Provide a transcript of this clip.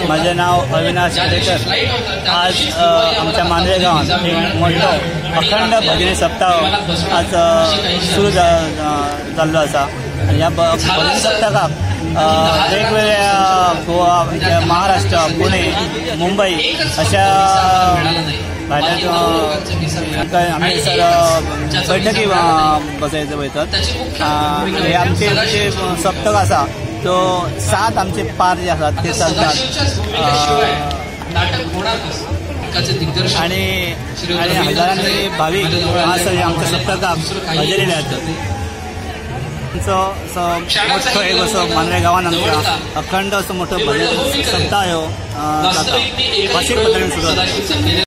माझे नाव अविनाश केळकर. आज आमच्या मांद्रे गांवांत एक मोठो अखंड भजनी सप्ताह आज सुरू जाल्लो आसा. आनी ह्या भजनी सप्तकाक वेगवेगळ्या गोवा, महाराष्ट्र, पुणे, मुंबई अशा भायल्या आमी सर बैठकी बसयत वयतात. हे आमचे जे सप्तक आसा तो 7 आमचे पार जे आसात ते चलतात. आणि हजारांनी भावीक आज आमच्या सप्तकाक हजेरी लायतात. आमचो असो मोठो एक असो मांद्रे गांवांत आमच्या अखंड असो मोठो भजन सप्ताह ह्यो जाता. अशे पद्दतीन सुरू जाता.